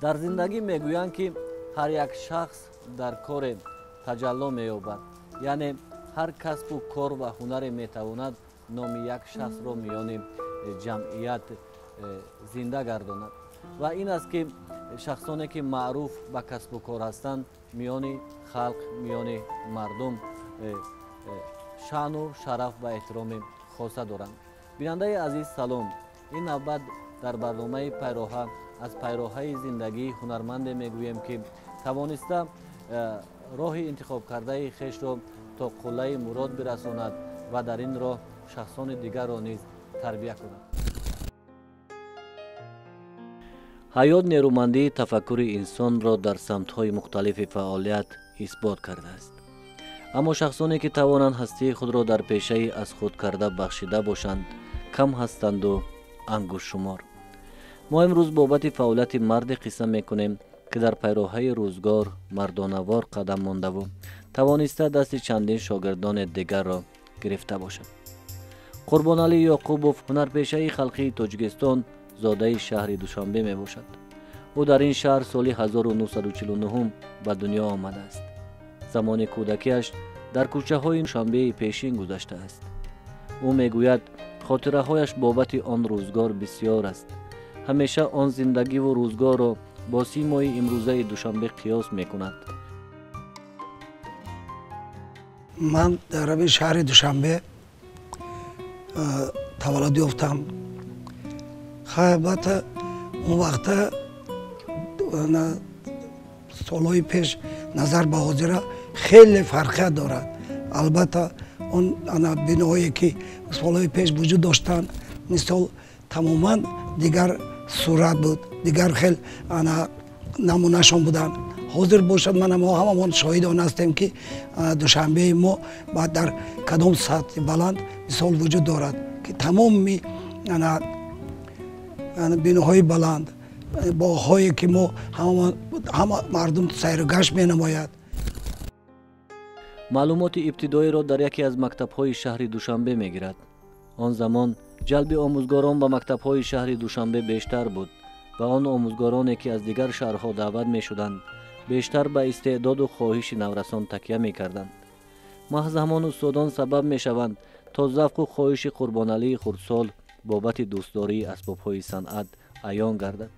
Дар зиндагӣ мегӯянд, ки ҳар як шахс дар коре таҷалло меёбад, яъне ҳар касбу кор ва ҳунаре метавонад номи як шахсро миёни ҷамъият зинда гардонад. Ва ин аст, ки шахсоне, ки маъруф ба касбу кор ҳастанд, миёни халқ, миёни мардум шаъну шараф ва эҳтироми хоса доранд. Бинандаи азиз, салом. Ин навбат дар барномаи «Пайроҳа» аз пайроҳаи зиндагии ҳунарманде мегӯем, ки тавониста роҳи интихобкардаи хешро то қуллаи мурод бирасонад ва дар ин роҳ шахсони дигарро низ тарбия кунад. Ҳаёт нерӯмандии тафаккури инсонро дар самтҳои мухталифи фаъолият исбот кардааст. Аммо шахсоне, ки тавонанд ҳастии худро дар пешаи аз худ карда бахшида бошанд, кам ҳастанду ангуштшумор. Мо имрӯз бобати фаъолияти марде қисса мекунем, ки дар пайроҳаи рӯзгор мардонавор қадам мондаву тавониста дасти чандин шогирдони дигарро гирифта бошад. Қурбоналӣ Ёқубов ҳунарпешаи халқии Тоҷикистон, зодаи шаҳри Душанбе мебошад. Ӯ дар ин шаҳр соли 1949 ба дунё омадааст. Замони кӯдакиаш дар кӯчаҳои Душанбеи пешин гузаштааст. Ӯ мегӯяд, хотираҳояш бобати он рӯзгор бисьёр аст. Ҳамеша он зиндагиву рӯзгорро бо симои имрӯзаи Душанбе қиёс мекунад. Ман дар ҳамин шаҳри Душанбе таваллуд ёфтам. Хай, албатта, он вақта, солҳои пеш назар ба ҳозира хеле фарқият дорад. Албатта, он биноҳое, ки солҳои пеш вуҷуд доштанд, мисол, тамоман дигар сурат буд, дигар хел намунашон буданд. Ҳозир бошад, мана мо ҳамамон шоҳиди он ҳастем, ки Душанбеи мо дар кадом сатҳи баланд, мисол, вуҷуд дорад, ки тамоми биноҳои баланд, боғҳое, ки мо ҳама мардум сайру гашт менамояд. Маълумоти ибтидоиро дар яке аз мактабҳои шаҳри Душанбе мегирад. Он замон ҷалби омӯзгорон ба мактабҳои шаҳри Душанбе бештар буд ва он омӯзгороне, ки аз дигар шаҳрҳо даъват мешуданд, бештар ба истеъдоду хоҳиши наврасон такя мекарданд. Маҳз ҳамон устодон сабаб мешаванд, то завқу хоҳиши Қурбоналии хурдсол бобати дӯстдории асбобҳои санъат аён гардад.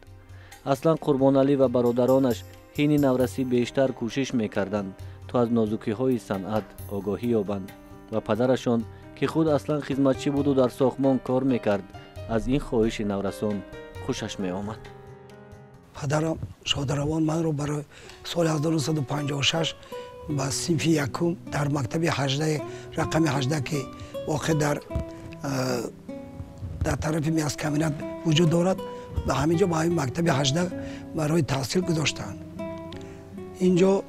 Аслан Қурбоналӣ ва бародаронаш ҳини наврасӣ бештар кӯшиш мекарданд, то аз нозукиҳои санъат огоҳӣ ёбанд ва падарашон, ки худ аслан хизматчӣ буду дар сохтмон кор мекард, аз ин хоҳиши наврасон хушаш меомад. Падарам шодаравон манро барои соли 1956 ба синфи якум дар мактаби 18, рақами 18, ки воқеъ дар тарафи мяскомбинат вуҷуд дорад, ба ҳамин ҷо, ба ҳамин мактаби 18 барои таҳсил гузоштанд. Инҷо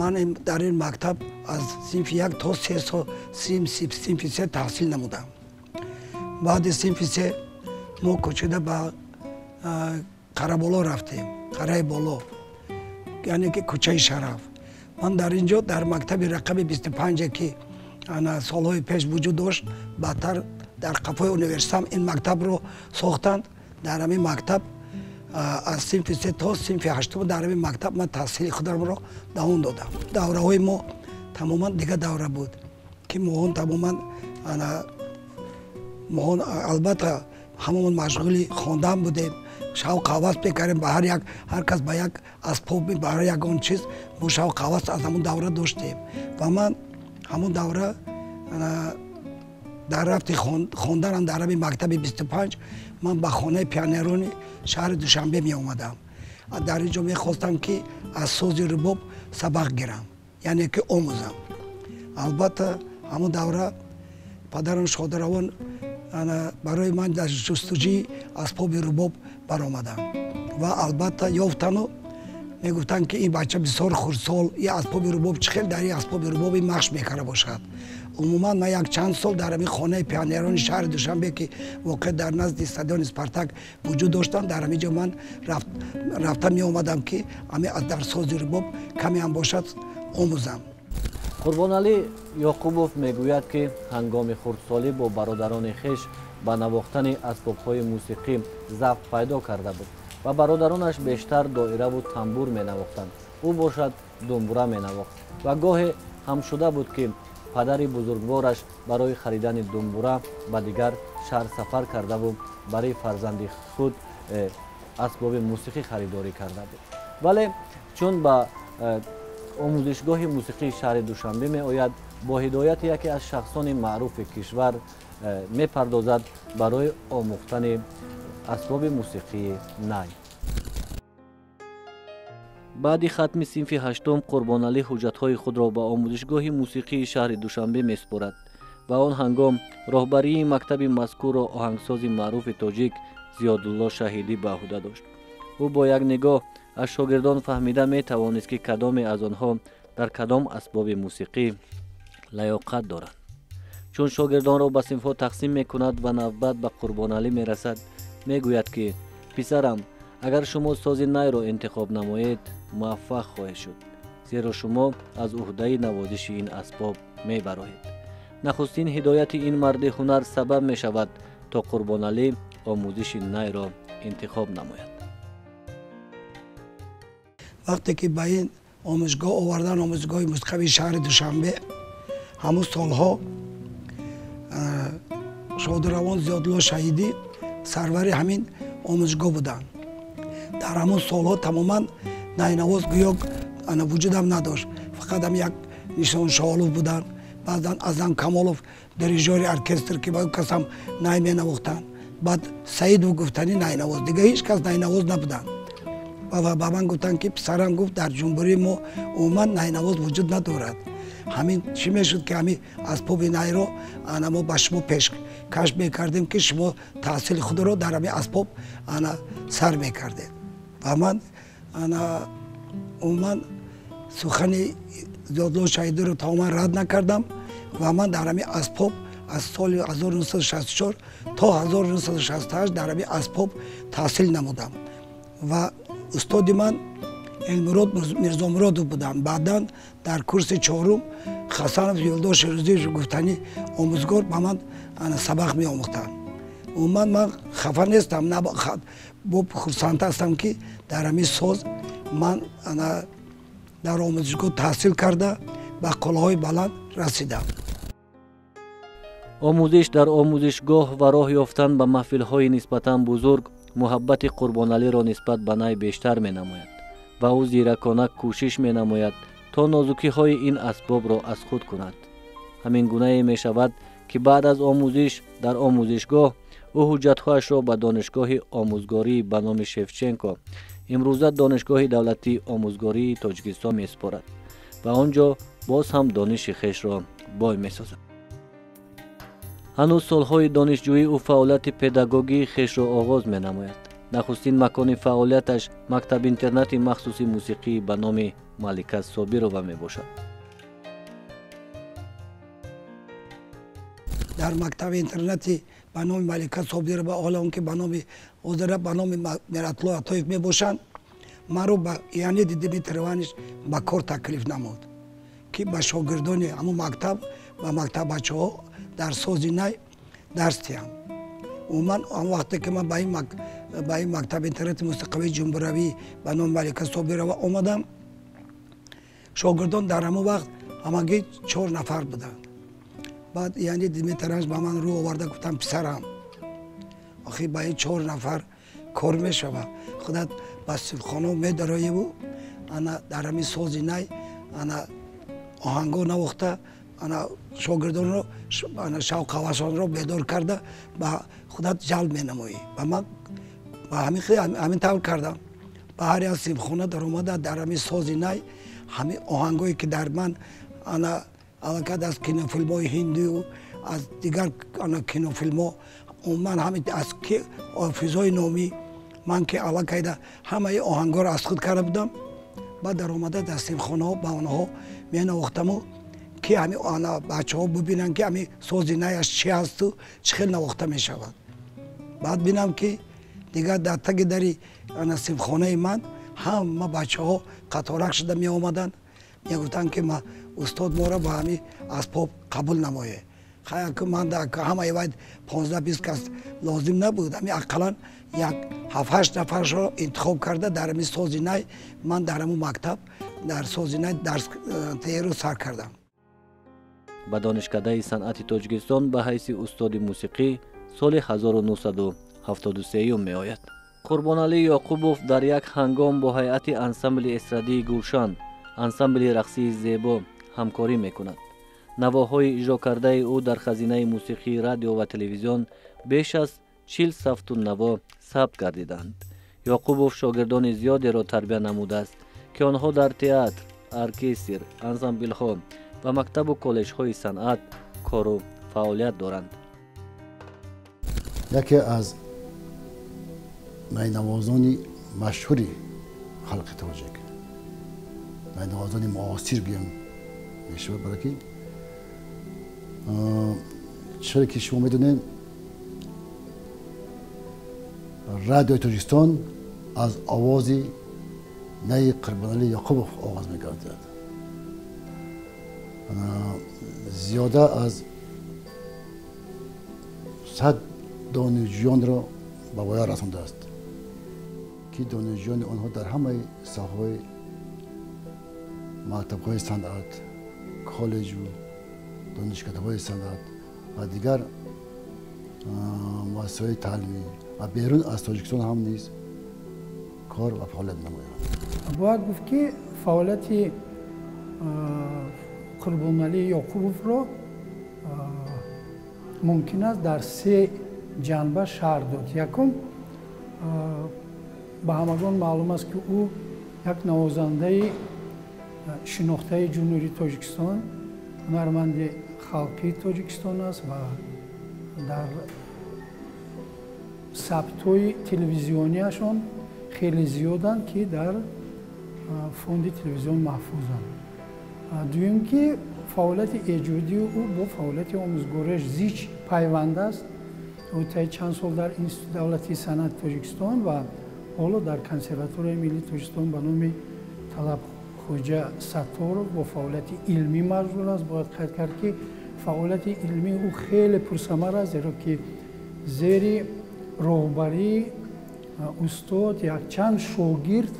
ман дар ин мактаб аз синфи як то се сол, синфи се таҳсил намудам. Баъди синфи се мо кӯчида ба Қараболо рафтем, Қараи Боло, яъне ки кӯчаи Шараф. Ман дар ин ҷо дар мактаби рақами 25, ки солҳои пеш вуҷуд дошт, баъдтар дар қафои университет ин мактабро сохтанд, дар ҳамин мактаб аз синфи се то синфи ҳаштум дар ҳамин мактаб ман таҳсили худамро давом додам. Давраҳои мо тамоман дигар давра буд, ки моҳон тамоман, моҳон албатта ҳамамон машғули хондан будем, шавқ ҳавас мекардем ба ҳар як, ҳар кас ба як асбоб, ба ҳар ягон чиз мо шавқ ҳавас аз ҳамон давра доштем. Ва ман ҳамон давра дар рафти хонданам дар ҳамин мактаби 25 ман ба хонаи пионерони шаҳри Душанбе меомадам. Дар ин ҷо мехостам, ки аз сози рубоб сабақ гирам, яъне ки омӯзам. Албатта, ҳамон давра падарам шодаравон барои ман дар ҷустуҷӯи асбоби рубоб баромадам ва албатта ёфтану мегуфтанд, ки ин бача бисёр хурдсол, ин асбоби рубоб чӣ хел дар ин асбоби рубоби машқ мекарда бошад. Умуман ман як чанд сол дар ҳамин хонаи пионерони шаҳри Душанбе, ки воқеъ дар назди стадиони «Спартак» вуҷуд доштанд, дар ҳамин ҷо ман рафта меомадам, ки ҳамин аз дар сози рубоб каме ҳам бошад омӯзам. Қурбоналӣ Ёқубов мегӯяд, ки ҳангоми хурдсолӣ бо бародарони хеш ба навохтани асбобҳои мусиқӣ завқ пайдо карда буд. Ва бародаронаш бештар доираву тамбур менавохтанд, ӯ бошад думбура менавохт. Ва гоҳе ҳам шуда буд, ки падари бузургвораш барои харидани думбура ба дигар шаҳр сафар кардаву барои фарзанди худ асбоби мусиқӣ харидорӣ карда буд. Вале чун ба омӯзишгоҳи мусиқии шаҳри Душанбе меояд, бо ҳидояти яке аз шахсони маъруфи кишвар мепардозад барои омӯхтани асбоби мусиқии най. Баъди хатми синфи ҳаштум Қурбоналӣ ҳуҷҷатҳои худро ба омӯзишгоҳи мусиқии шаҳри Душанбе месупорад ва он ҳангом роҳбарии мактаби мазкурро оҳангсози маъруфи тоҷик Зиёдулло Шаҳидӣ ба ӯҳда дошт. Ӯ бо як нигоҳ аз шогирдон фаҳмида метавонист, ки кадоме аз онҳо дар кадом асбоби мусиқӣ лаёқат доранд. Чун шогирдонро ба синфҳо тақсим мекунад ва навбат ба Қурбоналӣ мерасад, мегӯяд, ки писарам, агар шумо сози найро интихоб намоед, муваффақ хоҳед шуд, зеро шумо аз ӯҳдаи навозиши ин асбоб мебароед. Нахустин ҳидояти ин марди ҳунар сабаб мешавад, то Қурбоналӣ омӯзиши найро интихоб намояд. Вақте ки ба ин омӯзгоҳ овардан, омӯзгоҳи мусиқавии шаҳри Душанбе, ҳамун солҳо шодиравон Зиёдулло Шаҳидӣ сарвари ҳамин омӯзгоҳ буданд. Дар ҳамон солҳо тамоман найнавоз гӯё вуҷудам надошт, фақат ҳам як Нишон Шоҳолов буданд, баъзан Азам Камолов, дирижёри оркестр, ки ба касам най менавохтанд, баъд Саидов гуфтани найнавоз, дигар ҳеҷ кас найнавоз набуданд. Ва ба ман гуфтанд, ки писарам, гуфт, дар ҷумҳурии мо умуман найнавоз вуҷуд надорад. Ҳамин чӣ мешуд, ки ҳамин асбоби найро ана мо ба шумо пешкаш мекардем, ки шумо таҳсили худро дар ҳамин асбоб ана сар мекардед. Ва ман ана умуман сухани Зиёдулло Шаҳидиро тамоман рад накардам ва ман дар ҳамин асбоб аз соли 1964 то 1968 дар ҳамин асбоб таҳсил намудам ва устоди ман Элмурод Мирзомуродов буданд. Баъдан дар курси чорум Хасанов Юлдош Шерӯзиев гуфтани омӯзгор ба ман сабақ меомӯхтанд. Умуман ман хафа нестам, бо хурсанд ҳастам, ки дар ҳамин соз ман дар омӯзишгоҳ таҳсил карда ба қуллаҳои баланд расидам. Омӯзиш дар омӯзишгоҳ ва роҳ ёфтан ба маҳфилҳои нисбатан бузург муҳаббати Қурбоналиро нисбат ба най бештар менамояд ва ӯ зиракона кӯшиш менамояд, то нозукиҳои ин асбобро аз худ кунад. Ҳамин гунае мешавад, ки баъд аз омӯзиш дар омӯзишгоҳ ӯ ҳуҷҷатҳояшро ба Донишгоҳи омӯзгории ба номи Шевченко, имрӯза Донишгоҳи давлатии омӯзгории Тоҷикистон, месупорад ва он ҷо боз ҳам дониши хешро бой месозад. Ҳанӯз солҳои донишҷӯӣ ӯ фаъолияти педагогии хешро оғоз менамояд. Нахустин макони фаъолияташ мактаб-интернати махсуси мусиқӣ ба номи Малика Собирова мебошад. Дар мактаби интернати ба номи Малика Собирова, ҳоло он ки ба номи ҳозира ба номи Миратулло Атоев мебошанд, маро ба Леонид Дмитриевич ба кор таклиф намуд, ки ба шогирдони ҳамун мактаб ва мактаббачаҳо дар сози най дарс диҳам. Умуман он вақте ки ман ба ин мактаби интернати мусиқавии ҷумҳуравӣ ба номи Малика Собирова омадам, шогирдон дар ҳамон вақт ҳамагӣ 4 нафар буданд. Баъд Леонид Дмитриевич ба ман рӯ оварда гуфтам: писарам, охи ба ин 4 нафар кор мешавад, худат ба синфхона медароеву ана дар ҳамин сози най ана оҳанго навохта, ана шогирдонро ана шавқавасонро бедор карда ба худат ҷалб менамоӣ. Ва ман ба ҳамин тавр кардам. Ба ҳар як синфхона даромада дар ҳамин сози най ҳамин оҳангое ки дар ман ана аллакай аз кинофилмҳои ҳиндию аз дигар ана кинофилмҳо, умуман ҳамин аз ҳофизҳои номӣ ман ки аллакайда ҳамаи оҳангҳоро аз худ карда будам, баъд даромада дар синфхонаҳо ба онҳо менавохтаму, ки ҳамин ана бачаҳо бибинанд, ки ҳамин сози наяш чи ҳасту чӣ хел навохта мешавад. Баъд бинам, ки дигар дар таги дари ана синфхонаи ман ҳама бачаҳо қаторак шуда меомаданд, мегуфтанд, ки ма устод моро ба ҳамин асбоб қабул намоед. Ман ҳамаи вай 15-20 кас лозим набуд. Ҳами ақаллан як 7-8 нафаршро интихоб карда дар ҳамин сози най ман дар ҳамун мактаб дар сози най дарс тееру сар кардам. Ба Донишкадаи санъати Тоҷикистон ба ҳайси устоди мусиқӣ соли 1973 меояд. Қурбоналӣ Ёқубов дар як ҳангом бо ҳайати ансамбли эстрадии Гулшан, ансамбли рақсии Зебо ҳамкорӣ мекунад. Навоҳои иҷро кардаи ӯ дар хазинаи мусиқии радио ва телевизион беш аз 40 сафту наво сабт гардиданд. Ёқубов шогирдони зиёдеро тарбия намудааст, ки онҳо дар театр, оркестр, ансамблҳо ва мактабу коллеҷҳои санъат кору фаъолият доранд. Яке аз найнавозони машҳури халқи тоҷик, найнавозони муосир гӯям мешавад, барои ки чизе ки шумо медонед, радиои Тоҷикистон аз овози наи Қурбоналӣ Ёқубов оғоз мегардад. Зиёда аз 100 донишҷӯёнро ба воя расондааст, ки донишҷӯёни онҳо дар ҳамаи соҳаҳои мактабҳои санъат, коллеҷу донишкадаҳои санъат ва дигар муассисаҳои таълимӣ ва берун аз Тоҷикистон ҳам низ кор ва фаъолият намоянд. Бояд гуфт, ки фаъолияти Қурбоналӣ Ёқубовро мумкин аст дар се ҷанба шарҳ дод. Якум, ба ҳамагон маълум аст, ки ӯ як навозандаи шинохтаи Ҷумҳурии Тоҷикистон, ҳунарманди халқии Тоҷикистон аст ва дар сабтҳои телевизионияшон хеле зиёданд, ки дар фонди телевизион маҳфузанд. Дуюм, ки фаъолияти эҷодии ӯ бо фаъолияти омӯзгориаш зич пайванд аст. Ӯ таи чанд сол дар Институти давлатии санъати Тоҷикистон ва ҳоло дар Консерваторияи миллии Тоҷикистон ба номи Талаб Хоҷа Сатторов бо фаъолияти илмӣ машғул аст. Бояд қайд кард, ки фаъолияти илмии ӯ хеле пурсамар аст, зеро ки зери роҳбарии устод якчанд шогирд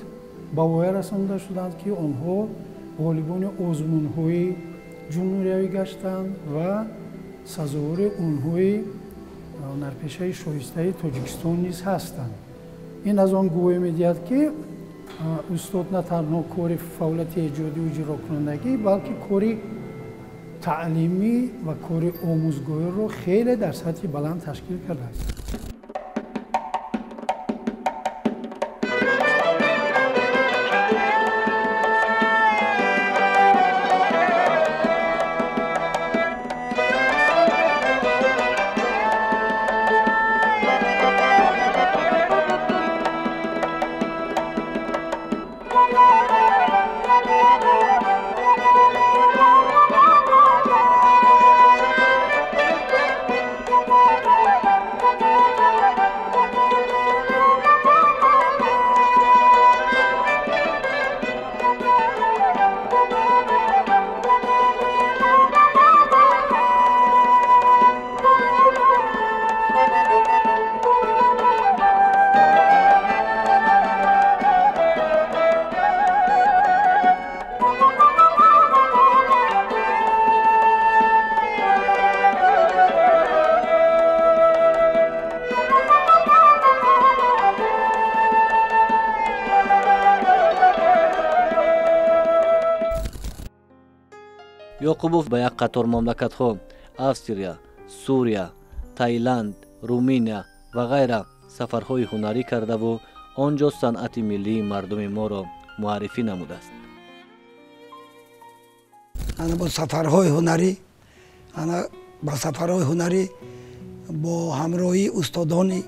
ба воя расонда шуданд, ки онҳо ғолибони озмунҳои ҷумҳуриявӣ гаштанд ва сазовори онҳои ҳунарпешаи шоистаи Тоҷикистон низ ҳастанд. Ин аз он гувоҳӣ медиҳад, ки устод на танҳо кори фаъолияти эҷодию иҷрокунандагӣ, балки кори таълимӣ ва кори омӯзгориро хеле дар сатҳи баланд ташкил кардааст. Ёқубов ба як қатор мамлакатҳо Австрия, Сурия, Таиланд, Руминия ва ғайра сафарҳои ҳунарӣ кардаву он ҷо санъати миллии мардуми моро муаррифӣ намудааст. Ана бо сафарҳои ҳунарӣ, ана ба сафарҳои ҳунарӣ бо ҳамроҳии устодони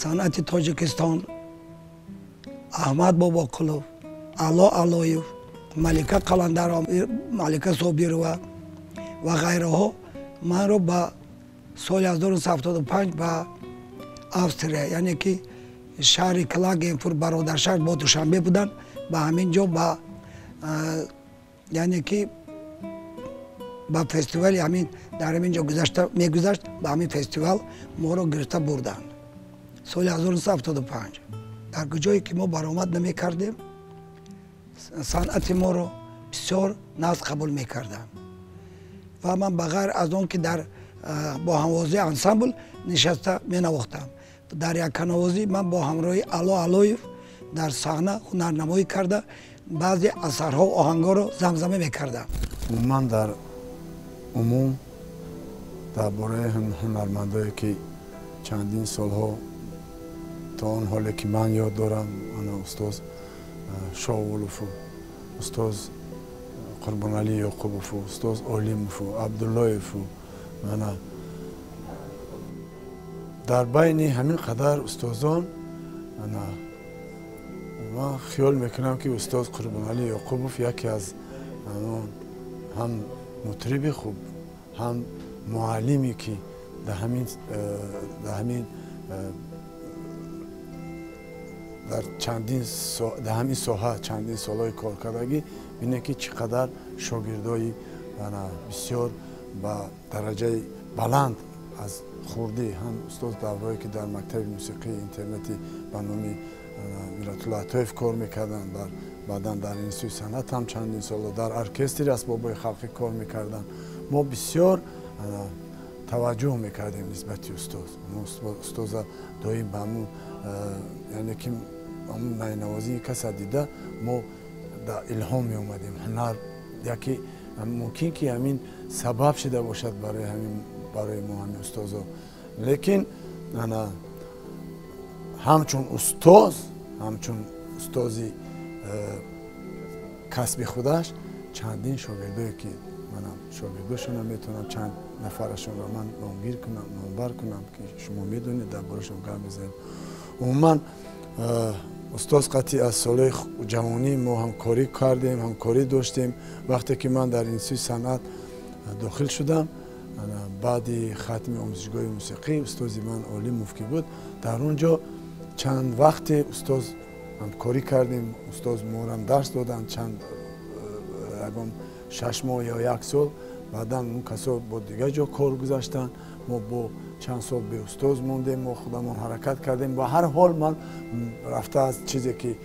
санъати Тоҷикистон Аҳмад Бобоқулов, Аъло Алоев, Малика Қаландарова, Малика Собирова ва ғайраҳо манро ба соли 1975 ба Австрия, яъне ки шаҳри Клагенфурт, бародаршаҳр бо Душанбе буданд, ба ҳамин ҷо ба яъне ки Ба фестивали ҳамин дар ҳамин ҷо гузашта мегузашт, ба ҳамин фестивал моро гирифта бурданд соли 1975. Дар куҷое ки мо баромад намекардем, санъати моро бисёр нағз қабул мекарданд. Ва ман ба ғайр аз он ки дар бо ҳамвозии ансамбл нишаста менавохтам, дар якканавозӣ ман бо ҳамроҳи Ало Алоев дар саҳна ҳунарнамоӣ карда, баъзе асарҳо оҳангҳоро замзама мекардам. Умуман дар умум дар бораи ҳунармандое ки чандин солҳо то он ҳоле ки ман ёд дорам, ана устоз Шовулову, устоз Қурбоналӣ Ёқубову, устоз Олимову, Абдуллоеву, мана дар байни ҳамин қадар устозон ана ман хиёл мекунам ки устоз Қурбоналӣ Ёқубов яке аз ҳам мутриби хуб, ҳам муаллиме ки дар ҳамин дар чандин дар ҳамин соҳа чандин солҳои коркардагӣ бинед ки чӣ қадар шогирдои бисёр ба дараҷаи баланд аз хурдӣ ҳам устоз даврое ки дар мактаби мусиқии интернетӣ ба номи Миратулло Атоев кор мекарданд, баъдан дар институти санъат ҳам чандин солҳо дар оркестри асбобҳои халқӣ кор мекарданд. Мо бисёр таваҷҷӯҳ мекардем нисбати устоз. Мо устоза доим ба ҳамун, яъне ки ҳамун найнавозии каса дида мо дар илҳом меомадем. Ҳунар яке мумкин ки ҳамин сабаб шида бошад барои ҳамин, барои мо ҳамин устозо. Лекин ана ҳамчун устоз, ҳамчун устози касби худаш чандин шогирдое ки манам шогирдошонам метавонам чанд нафарашонро ман номгир кунам, номбар кунам ки шумо медонед, дар борашон гап мезанем. Умуман устоз қатъи аз солҳои ҷавонӣ мо ҳамкорӣ кардем, ҳамкорӣ доштем. Вақте ки ман дар институти санъат дохил шудам, баъди хатми омӯзишгоҳи мусиқӣ устози ман Олимов ки буд, дар он ҷо чанд вақте устоз ҳамкорӣ кардем. Устоз морам дарс доданд чанд ягон 6 моҳ ё 1 сол. Баъдан он касо бо дигар ҷо кор гузаштанд. Мо бо чанд сол бе устоз мондем, мо худамон ҳаракат кардем. Ба ҳар ҳол ман рафта аз чизе ки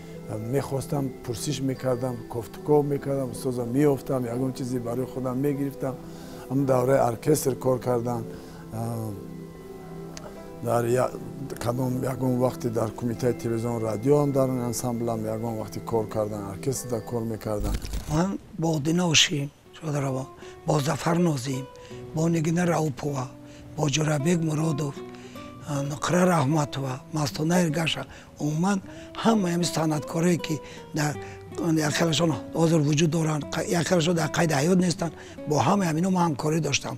мехостам пурсиш мекардам, кофтуков мекардам, устозам меёфтам, ягон чизе барои худам мегирифтам. Ҳам давраи оркестр кор кардан, дар кадом ягон вақте дар кумитаи телевизион радио ҳам дар ансамблам ягон вақте кор кардан, оркестрда кор мекардан. Ман бо Диношим Шодаравон, бо Зафар Нозим, бо Нигина Раупова, бо Ҷурабек Муродов, Нуқра Раҳматова, Мастона Эргаша, умуман ҳамаи ҳамин санъаткорое ки дар якхелашон ҳозир вуҷуд доранд, якхелашон дар қайди ҳаёт нестанд, бо ҳамаи ҳамино ман ҳамкорӣ доштам.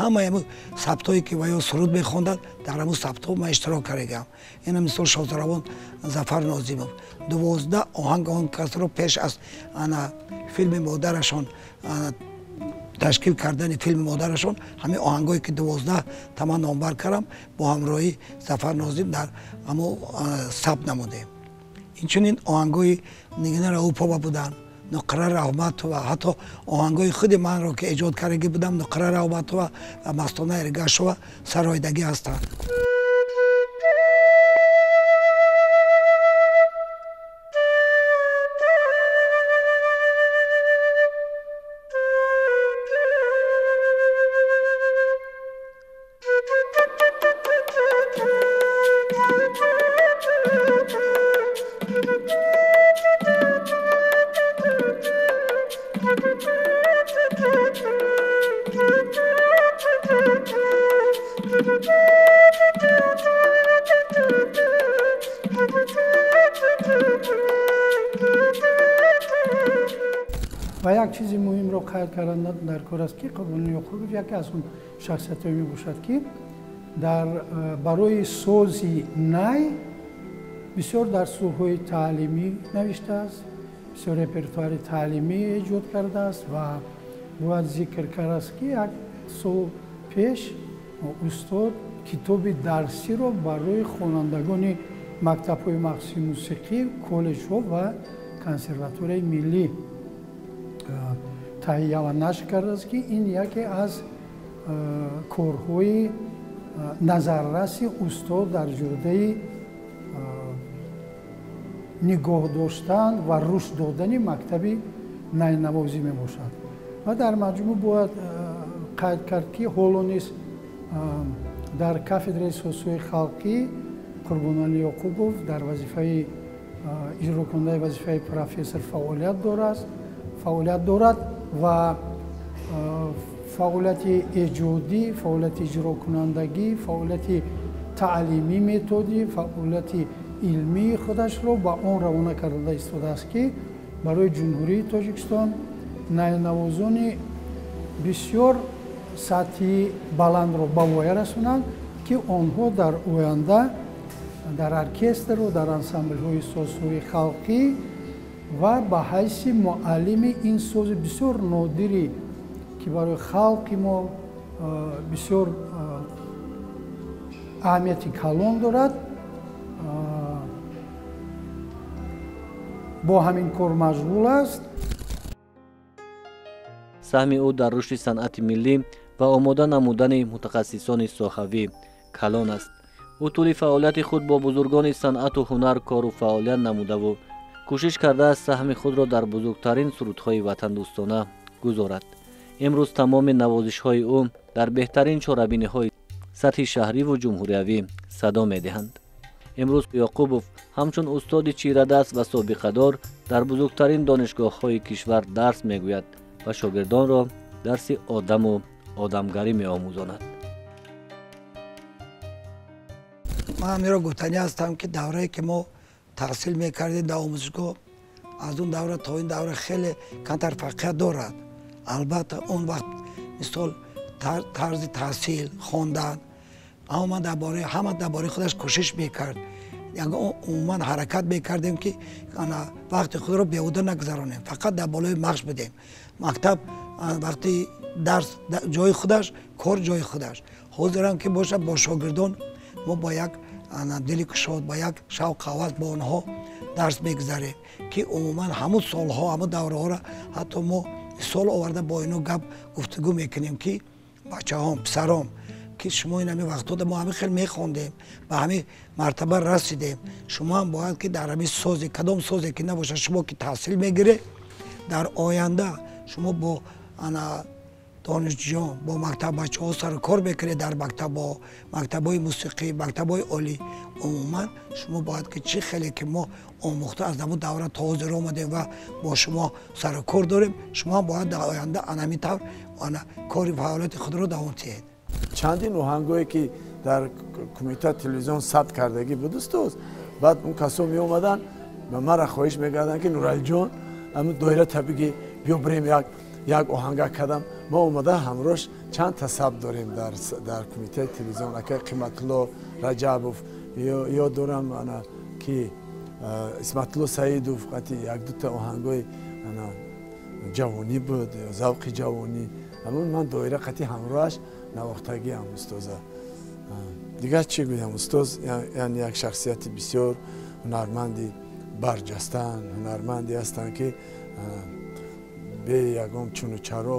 Ҳамаи ҳамин сабтҳое ки ва ё суруд мехонданд, дар ҳамун сабтҳо ман иштирок кардагиам. Ина мисол Шозаравон Зафар Нозимов 12 оҳанг он касро пеш аз ана филми модарашон ташкил кардани филми модарашон ҳамин оҳангҳое ки 12 та ман номбар кардам бо ҳамроҳии Зафар Нозим дар ҳамон сабт намудем. Инчунин оҳангҳои Нигина Раупова буданд, Нуқра Раҳматова, ҳатто оҳангҳои худи манро ки эҷод кардагӣ будам, Нуқра Раҳматова ва Мастона Эргашова сароидагӣ ҳастанд. Ва як чизи муҳимро қайд кардан дар кор аст, ки Қурбоналӣ Ёқубов яке аз он шахсиятҳое мебошад, ки дар барои сози най бисёр дарсҳои таълимӣ навиштааст, бисёр репертуари таълимӣ эҷод кардааст ва бояд зикр кардааст, ки як сол пеш устод китоби дарсиро барои хонандагони мактабҳои махсуси мусиқӣ, коллеҷҳо ва консерваторияи миллӣ таҳия ва нашр кардааст, ки ин яке аз корҳои назарраси устод дар ҷодаи нигоҳ доштан ва рушд додани мактаби найнавозӣ мебошад. Ва дар маҷмӯъ бояд қайд кард, ки ҳоло низ дар кафедраи созҳои халқӣ Қурбонали Ёқубов дар вазифаи иҷрокунандаи вазифаи профессор фаъолият дорад ва фаъолияти эҷодӣ, фаъолияти иҷрокунандагӣ, фаъолияти таълимӣ методӣ, фаъолияти илмии худашро ба он равона карда истодааст, ки барои Ҷумҳурии Тоҷикистон найнавозони бисёр сатҳи баландро ба воя расонанд, ки онҳо дар оянда дар оркестру дар ансамблҳои созҳои халқӣ ва ба ҳайси муаллими ин сози бисёр нодире, ки барои халқи мо бисёр аҳамияти калон дорад, бо ҳамин кор машғул аст. Саҳми ӯ дар рушди санъати миллӣ ва омода намудани мутахассисони соҳавӣ калон аст. Ӯ тӯли фаъолияти худ бо бузургони санъату ҳунар кору фаъолият намудаву кӯшиш кардааст саҳми худро дар бузургтарин сурудҳои ватандӯстона гузорад. Имрӯз тамоми навозишҳои ӯ дар беҳтарин чорабиниҳои сатҳи шаҳриву ҷумҳуриявӣ садо медиҳанд. Имрӯз Ёқубов ҳамчун устоди чирадаст ва собиқадор дар бузургтарин донишгоҳҳои кишвар дарс мегӯяд ва шогирдонро дарси одаму одамгарӣ меомӯзонад. Ман ҳаминро гуфтанӣ ҳастам, ки даврае ки мо таҳсил мекардем дар омӯзишгоҳ, аз он давра то ин давра хеле камтар фарқият дорад. Албатта, он вақт мисол тарзи таҳсил, хондан, аммо ман ҳама дар бораи худаш кӯшиш мекард. Умуман ҳаракат мекардем, ки вақти худро беҳуда нагузаронем, фақат дар болои мағз будем. Мактаб вақти дарс ҷои худаш, кор ҷои худаш. Ҳозирам ки бошад, бо шогирдон мо бо як дили кушод, бо як шавқу ҳавас бо онҳо дарс мегузарем, ки умуман ҳамун солҳо, ҳамун давраҳоро ҳатто мо мисол оварда бо ино гап гуфтугӯ мекунем, ки бачаҳом, писаром, ки шумо ин ҳамин вақтҳода мо ҳамин хел мехондем, ба ҳамин мартаба расидем, шумо ҳам бояд ки дар ҳамин созе, кадом созе ки набошад, шумо ки таҳсил мегиред, дар оянда шумо бо донишҷӯён, бо мактаббачаҳо сару кор мекунед дар мактабҳо, мактабҳои мусиқӣ, мактабҳои олӣ. Умуман шумо бояд ки чӣ хеле ки мо омӯхта аз ҳамун давра то ҳозир омадем ва бо шумо сару кор дорем, шумо ҳам бояд дар оянда ана ҳамин тавр кори фаъолияти худро давом диҳед. Чандин оҳангое ки дар кумитаи телевизион сабт кардагӣ буд, устоз, баъд он касо меомаданд ба мара хоҳиш мекарданд, ки Нуралиҷон, ҳамин доира табиги биё бирем, як оҳанга кардам. Мо омада ҳамроҳш чанд та сабт дорем дар кумитаи телевизион. Акай Қиматулло Раҷабов, ёд дорам, ана ки Исматулло Саидов қати як-дута оҳангои ҷавонӣ буд, завқи ҷавонӣ. Ҳамон ман доира қати ҳамроҳаш навохтагиам, устоза. Дигар чӣ гӯям, устоз яъне як шахсияти бисёр ҳунарманди барҷастанд, ҳунарманде ҳастанд, ки бе ягон чуну чаро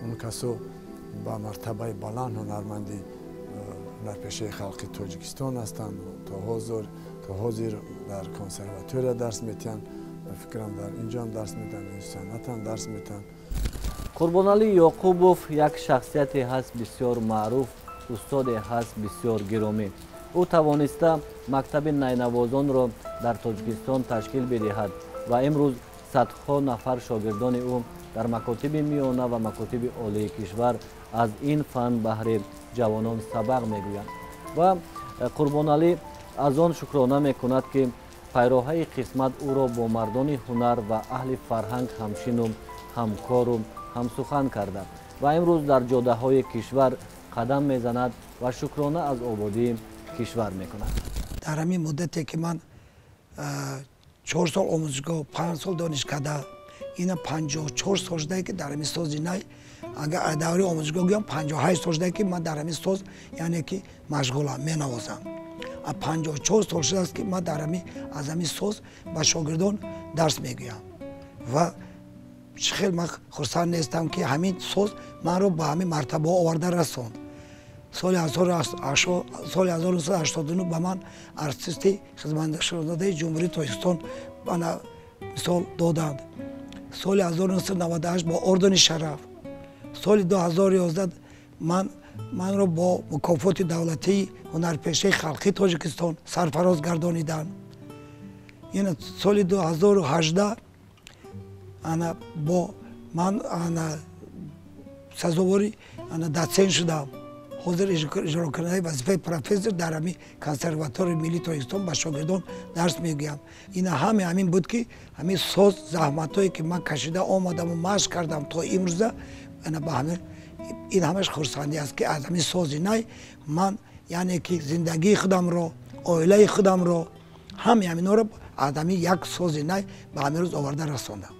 он касо ба мартабаи баланд ҳунарманди ҳунарпешаи халқи Тоҷикистон ҳастанд. То ҳозир дар консерватория дарс метиҳанд, ба фикрам дар инҷоам дарс метиҳанд, санъатам дарс метиҳанд. Қурбоналӣ Ёқубов як шахсияте ҳаст бисёр маъруф, устоде ҳаст бисёр гиромӣ. Ӯ тавониста мактаби найнавозонро дар Тоҷикистон ташкил бидиҳад ва имрӯз садҳо нафар шогирдони ӯ дар макотиби миёна ва макотиби олии кишвар аз ин фан баҳри ҷавонон сабақ мегӯянд. Ва Қурбоналӣ аз он шукрона мекунад, ки пайроҳаи қисмат ӯро бо мардони ҳунар ва аҳли фарҳанг ҳамшину ҳамкору ҳамсухан карда ва имрӯз дар ҷодаҳои кишвар қадам мезанад ва шукрона аз ободии кишвар мекунад. Дар ҳамин муддате ки ман 4 сол омӯзишгоҳ, 5 сол донишкада, ина 54 сол шудае ки дар ҳамин сози най, агар аз давраи омӯзишгоҳ гӯям, 58 сол шудае ки ман дар ҳамин соз, яъне ки машғулам, менавозам. 54 сол шудааст ки ман дар ҳамин аз ҳамин соз ба шогирдон дарс мегӯям ва Чӣ хел ман хурсанд нестам, ки ҳамин соз манро ба ҳамин мартабаҳо оварда расонд. Соли 1989 ба ман артисти хизматнашудаи Ҷумҳурии Тоҷикистон ана мисол доданд. Соли 1998 бо ордени Шараф. Соли 2011 манро бо мукофоти давлатии ҳунарпешаи халқии Тоҷикистон сарфароз гардониданд. Ина соли 2018 ана бо ман ана сазовори ана дотсент шудам. Ҳозир иҷрокунандаи вазифаи профессор дар ҳамин Консерваторияи миллии Тоҷикистон ба шогирдон дарс мегӯям. Ина ҳаме ҳамин буд, ки ҳамин соз, заҳматҳое ки ман кашида омадаму машқ кардам то имрӯза, ана ба ҳамин ин ҳамаш хурсандӣ аст, ки аз ҳамин сози най ман, яъне ки зиндагии худамро, оилаи худамро, ҳаме ҳаминҳоро аз ҳамин як сози най ба ҳамин рӯз оварда расондам.